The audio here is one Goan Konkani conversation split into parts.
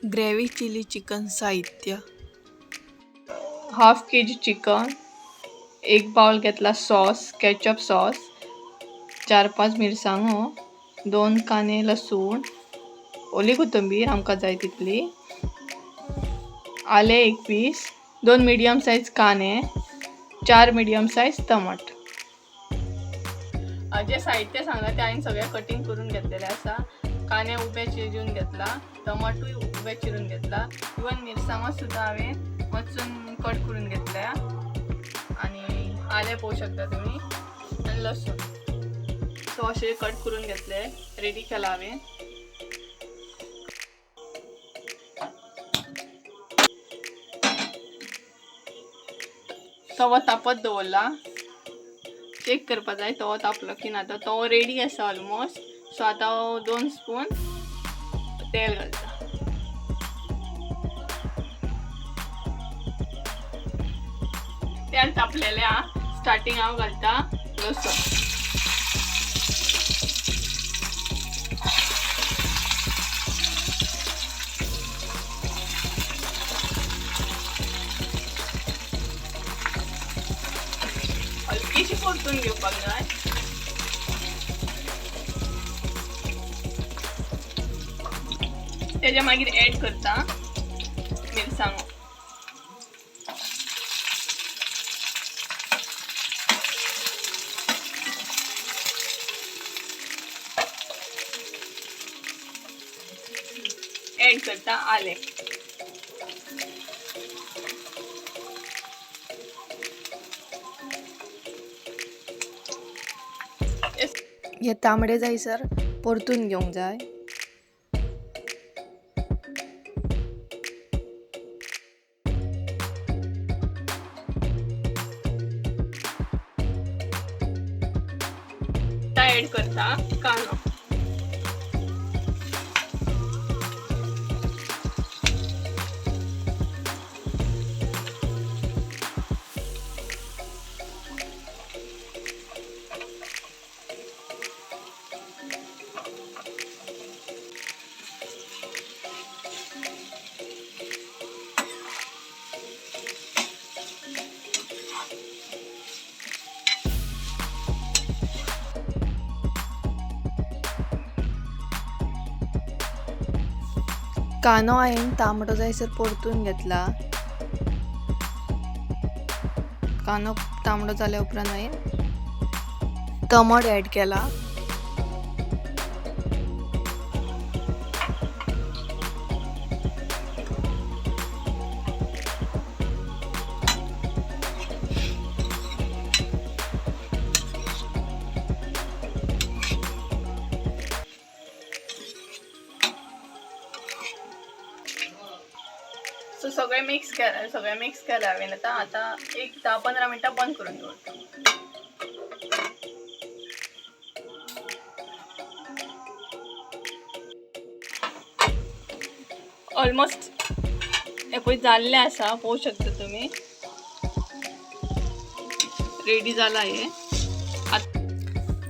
ग्रेवी चिली चिकन साहित्य. हाफ केजी चिकन, एक बावल घेतला सॉस, केचप सॉस, 4-5 मिरसांगो, 2 कांदे लसूण, ओली कोथिंबीर आमकां जाय तितली, आले 1 पीस, 2 मिडियम सायज कांदे, 4 मिडियम सायज टमाट. जे साहित्य सांगला ते हांवें सगळें कटिंग करून घेतलेलें आसा. कांदे उबे चिरून घेतला, टमाटूय उबे चिरून घेतला, इवन मिरसांगो सुद्दां हांवें वचून कट करून घेतल्या, आनी आलें पळोवंक शकता तुमी, आनी लसूण. सो अशें कट करून घेतले, रेडी केला हांवें. तवो तापत दवरला, चेक करपा जाय तवो तापलो की ना. आतां तवो रेडी आसा ऑलमोस्ट. सो आतां हांव 2 स्पून तेल घालता. तेल तापलेलें आहा. स्टार्टींग हांव घालता लसूण. हलकीशी परतून घेवपाक जाय. तेज्या मागीर एड करता मिरसांगो. एड करता आलें. हे तांबडे जायसर परतून घेवंक जाय. एड करता कांदो. कांदो हांवें तांबडो जायसर परतून घेतला. कांदो तांबडो जाल्या उपरांत हांवें टमाट एड केला. सो सगळें मिक्स केलें, सगळें मिक्स केलें हांवें. आतां आतां एक 10-15 मिनटां बंद करून दवरता. ऑलमोस्ट हें पळय जाल्लें आसा, पळोवंक शकता तुमी, रेडी जाला हें.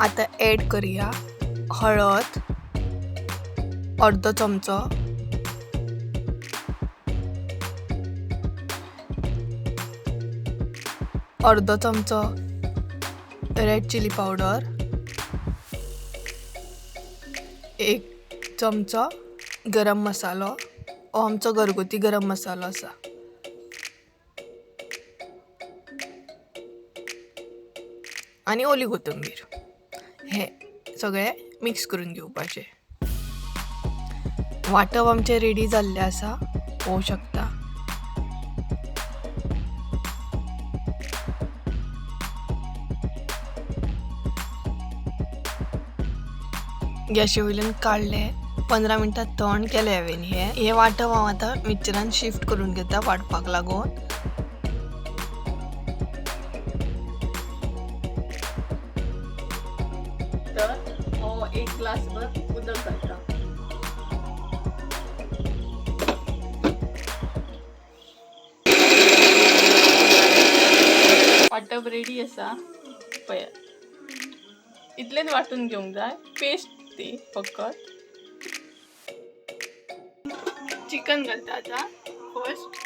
आतां एड करुया हळद अर्दो चमचो, अर्दो चमचो रेड चिली पावडर, 1 चमचो गरम मसालो, हो आमचो घरगुती गरम मसालो आसा. आनी ओली कोथिंबीर. हे सगळें मिक्स करून घेवपाचें. वांटप आमचें रेडी जाल्लें आसा, पळोवंक शकता. गॅशी वयल्यान काडलें, 15 मिनटां थंड केलें हांवें. हें वांटप हांव आतां मिक्सरान शिफ्ट करून घेता वांटपाक लागून. तर हो 1 ग्लासभर उदक घालता. वांटप रेडी आसा. पळयात, इतलेंच वांटून घेवंक जाय, पेस्ट ती फकत. चिकन घालता आतां फर्स्ट.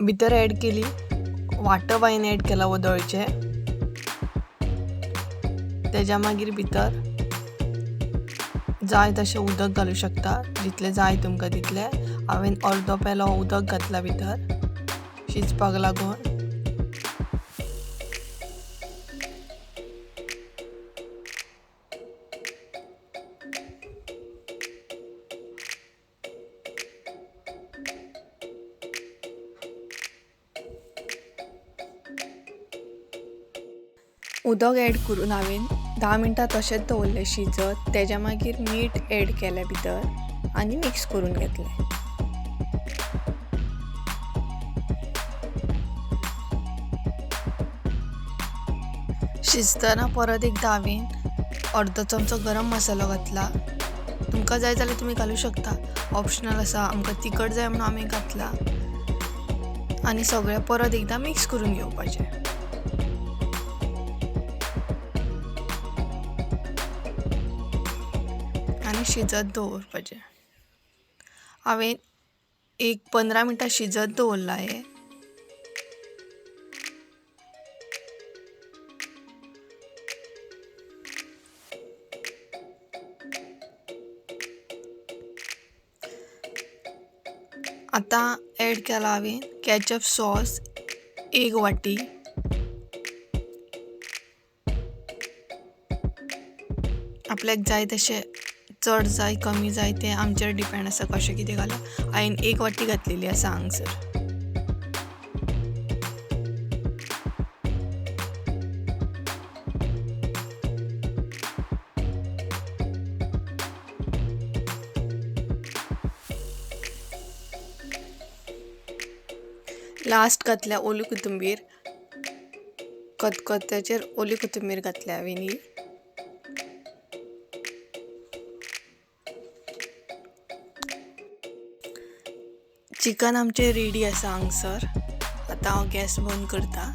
भितर ऍड केली वांटप हांवें ऍड केला वदळचें. तेज्या मागीर भितर जाय तशें उदक घालूं शकता, जितलें जाय तुमकां तितलें. हांवें अर्दो पेलो उदक घातला भितर शिजपाक लागून. उदक ऍड करून हांवें 10 मिनटां तशेंच दवरलें शिजत. तेज्या मागीर मीठ ऍड केलें भितर आनी मिक्स करून घेतलें. शिजतना परत एकदां हांवें अर्दो चमचो गरम मसालो घातला. तुमकां जाय जाल्यार तुमी घालूं शकता, ऑप्शनल आसा. आमकां तिखट जाय म्हणून आमी घातला. आनी सगळें परत एकदां मिक्स करून घेवपाचें. आनी शिजत दवरपाचें. हांवें एक 15 मिनटां शिजत दवरलां हें. आतां ऍड केला हांवें कॅचप सॉस 1 वाटी. आपल्याक जाय तशें चड जाय कमी जाय तें आमचेर डिपेंड आसा कशें कितें घालप. हांवें 1 वाटी घातलेली आसा हांगसर. लास्ट घातल्या ओली कोथिंबीर, खतखत्याचेर ओली कोथिंबीर घातल्या हांवें ही. चिकन आमचें रेडी आसा हांगसर. आतां हांव गॅस बंद करता.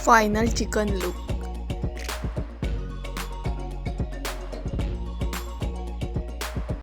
Final chicken look.